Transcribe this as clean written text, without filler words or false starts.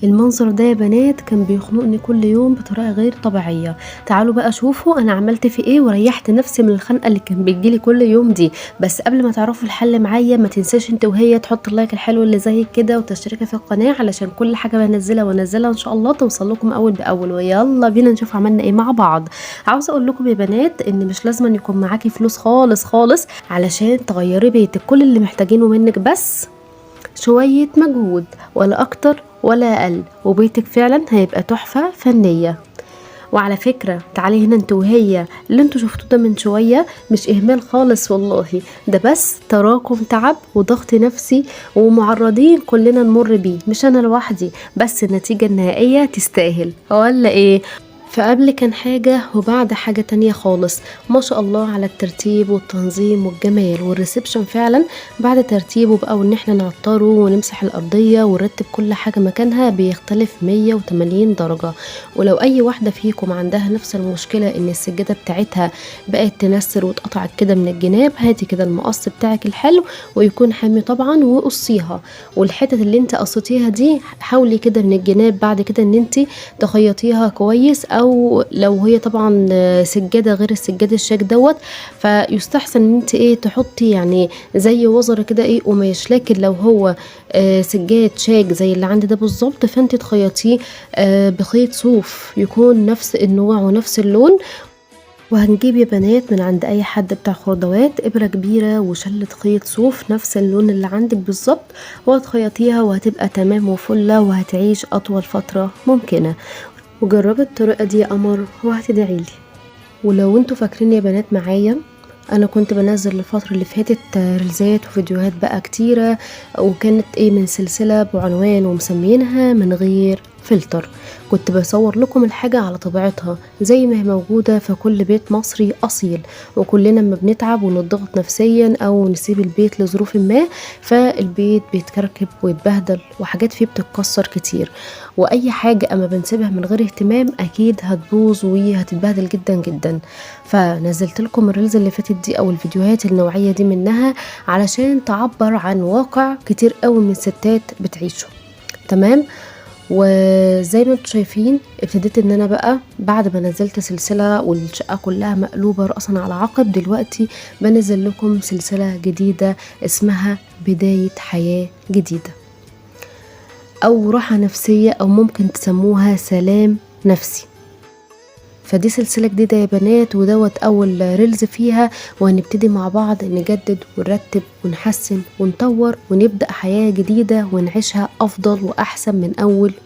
المنظر ده يا بنات كان بيخنقني كل يوم بطريقة غير طبيعية. تعالوا بقى شوفوا انا عملت في ايه وريحت نفسي من الخنقه اللي كان بتجيلي كل يوم دي. بس قبل ما تعرفوا الحل معايا ما تنساش انت وهي تحط ال like الحلو اللي زي كده وتشتركي في القناة علشان كل حاجة بنزلها وانزلها ان شاء الله توصل لكم اول باول. ويلا بينا نشوف عملنا ايه مع بعض. عاوزه اقول لكم يا بنات ان مش لازم يكون معاكي فلوس خالص خالص علشان تغيري بيتك، كل اللي محتاجينه منك بس شوية مجهود ولا اكتر ولا اقل، وبيتك فعلا هيبقى تحفة فنية. وعلى فكرة تعالي هنا انت وهي، اللي انتوا شفتوه ده من شوية مش اهمال خالص والله، ده بس تراكم تعب وضغط نفسي ومعرضين كلنا نمر بيه، مش انا لوحدي، بس النتيجة النهائية تستاهل ولا ايه؟ فقبل كان حاجة وبعد حاجة تانية خالص. ما شاء الله على الترتيب والتنظيم والجمال وال reception، فعلا بعد ترتيبه بقى وان احنا نعطره ونمسح الارضية ونرتب كل حاجة مكانها بيختلف 180 درجة. ولو اي واحدة فيكم عندها نفس المشكلة ان السجادة بتاعتها بقت تنسر واتقطعت كده من الجناب، هاتي كده المقص بتاعك الحلو ويكون حامي طبعا وقصيها، والحتت اللي انت قصيتيها دي حاولي كده من الجناب بعد كده ان انت تخيطيها كويس، او لو هي طبعا سجادة غير السجادة الشاك دوت فيستحسن ان انت ايه تحطي يعني زي وزره كده ايه قماش. لكن لو هو سجاد شاك زي اللي عندي ده بالظبط فانت تخيطيه بخيط صوف يكون نفس النوع ونفس اللون. وهنجيب يا بنات من عند اي حد بتاع خردوات ابره كبيرة وشله خيط صوف نفس اللون اللي عندك بالظبط، وهتخيطيها وهتبقى تمام وفله وهتعيش اطول فترة ممكنة. وجربي الطريقة دي يا قمر وهتدعيلي. ولو انتوا فاكرين يا بنات معايا انا كنت بنزل الفترة اللي فاتت ريلزات وفيديوهات بقى كتيرة، وكانت ايه من سلسلة بعنوان ومسمينها من غير فلتر. كنت بصور لكم الحاجة على طبيعتها زي ما هي موجودة في كل بيت مصري أصيل، وكلنا لما بنتعب ونضغط نفسيا أو نسيب البيت لظروف ما فالبيت بيتكركب ويتبهدل وحاجات فيه بتتكسر كتير، وأي حاجة أما بنسيبها من غير اهتمام أكيد هتبوظ وهتتبهدل جدا جدا. فنزلت لكم ال reels اللي فاتت دي أو الفيديوهات النوعية دي منها علشان تعبر عن واقع كتير قوي من الستات بتعيشه. تمام، وزي ما انتم شايفين ابتديت ان انا بقى بعد ما نزلت سلسلة والشقة كلها مقلوبة رأسا على عقب، دلوقتي بنزل لكم سلسلة جديدة اسمها بداية حياة جديدة او راحة نفسية او ممكن تسموها سلام نفسي. فدي سلسلة جديدة يا بنات، ودوت اول reels فيها، وهنبتدي مع بعض نجدد ونرتب ونحسن ونطور ونبدأ حياة جديدة ونعيشها افضل واحسن من اول